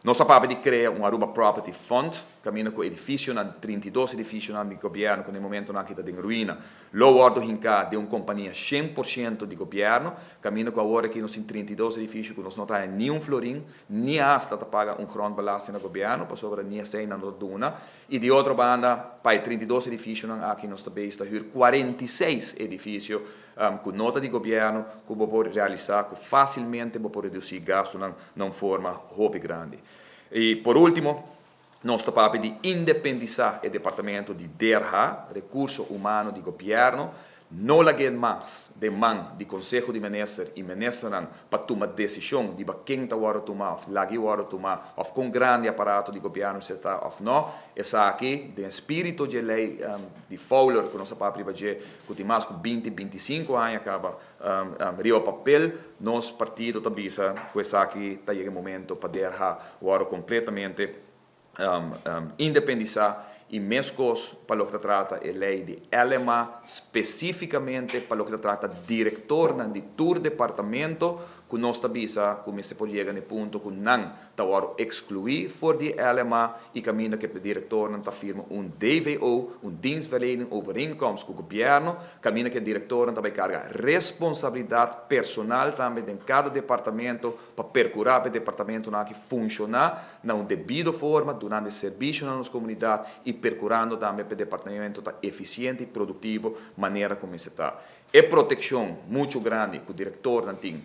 Nos a papia di crea un Aruba Property Fund, caminda cu edificionan, 32 edificionan di gobierno cu na e momentonan aki ta den ruina, lo wordo hinca den un compania 100% di gobierno, caminda cu awor aki nos tin 32 edificio cu nos no ta haya ni un florin, ni hasta ta paga un grondbelasting na gobierno, pasobra ni esey nan no ta duna. Y di otro banda, pa e 32 edificionan aki nos ta bezig ta huur 46 edificio cu no ta di gobierno, cu bo por realisa cu facilmente bo por reduci gastonan na un forma hopi grandi. Y por ultimo, nos ta papia di independisa e departamento di DRH, Recurso Humano di Gobierno, no lag'é mas den man di Conseho di Minister y Ministernan pa tuma decision riba ken ta wordo tuma of lag'i wordo tuma of con grandi aparato di gobierno mester ta of no. Esaki den spirito dje ley di Fowler cu nos a papia riba dje cu tin mas cu 20, 25 aña caba riba papel. Nos partido ta bisa cu esaki ta yega e momento pa DRH wordo completamente independisa y mescos pa loke ta trata e ley di LMA, specificamente pa loke ta trata directornan di tur departamento, cu nos ta bisa cu mester por yega na e punto cu nan ta wordo exclui for di LMA y caminda cu e directornan ta firma un DVO, un dienstverlening overeenkomst, cu gobierno, caminda cu e directornan ta bay carga responsabilidad personal tambe den cada departamento pa percura pa e departamentonan aki funciona na un debido forma, dunando servicio na nos comunidad y percurando tambe pa e departamento ta eficiente y productivo manera cu mester ta. E proteccion mucho grandi cu directornan tin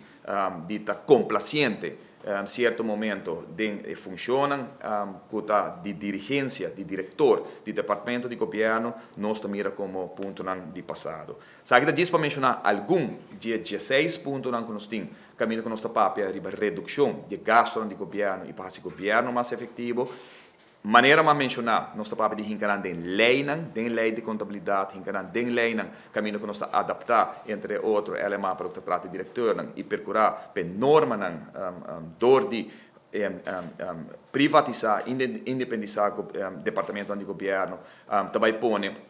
di ta complaciente cierto momento den e funcionnan cu ta di dirigencia, di director di departamento di gobierno, nos ta mira como puntonan di pasado. Esaki ta djis pa menciona algun di e 16 puntonan cu nos tin, caminda cu nos ta papia riba reduccion di gastonan di gobierno y pa haci gobierno mas efectivo. Manera m'a menciona, nos ta papia di hincanan den leynan, den ley di contabilidad, hincanan den leynan, caminda cu nos ta adapta, entre otro, LMA pa loke ta trata directornan y percura pa e normanan door di privatisa, independisa departamentonan di gobierno, ta bay pone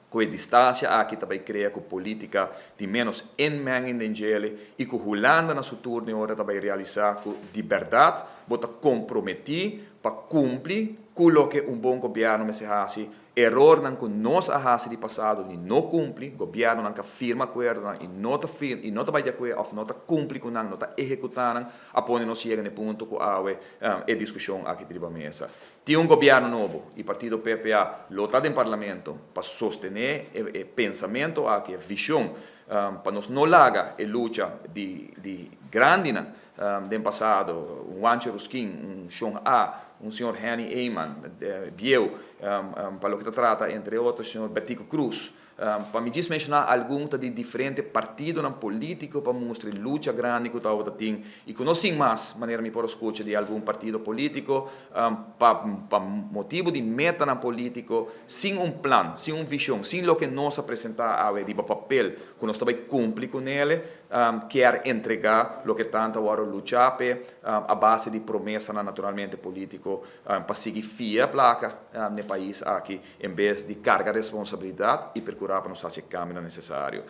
cu e distancia aki ta bay crea cu politica tin menos inmenging den djele y cu Hulanda na su turno e ora ta bay realisa cu di berdad bo ta comprometi pa cumpli cu loke un bon gobierno mester haci. Erornan cu nos a haci di pasado di no cumpli, gobiernonan ca firma acuerdonan y no ta bay di acuerdo of no ta cumpli cu nan, no ta ehecuta nan, a pone nos yega na e punto cu awe e discusion aki ta riba mesa. Tin un gobierno nobo y partido PPA lo ta den parlamento pa sostene e pensamento aki, e vision pa nos no laga e lucha di grandinan den pasado, un Juancho Rusquin, un Shon A, un señor Henny Eman, bieu, pa loke ta trata entre otro señor Betico Croes. Pa mi djis menciona algun ta di diferente partidonan politico pa mustra e lucha grandi cu tabata tin y cu no sin mas, manera mi por a scucha di algun partido politico, pa motibo di metanan politico, sin un plan, sin un vision, sin loke nos a presenta awe riba papel cu nos ta bay cumpli cu nele, kier entrega loke tanto a worde lucha p'e a base di promesanan naturalmente politico pa sigui fia placa n'e pais aki en bes di carga responsabilidad y percura pa nos haci e cambionan necesario.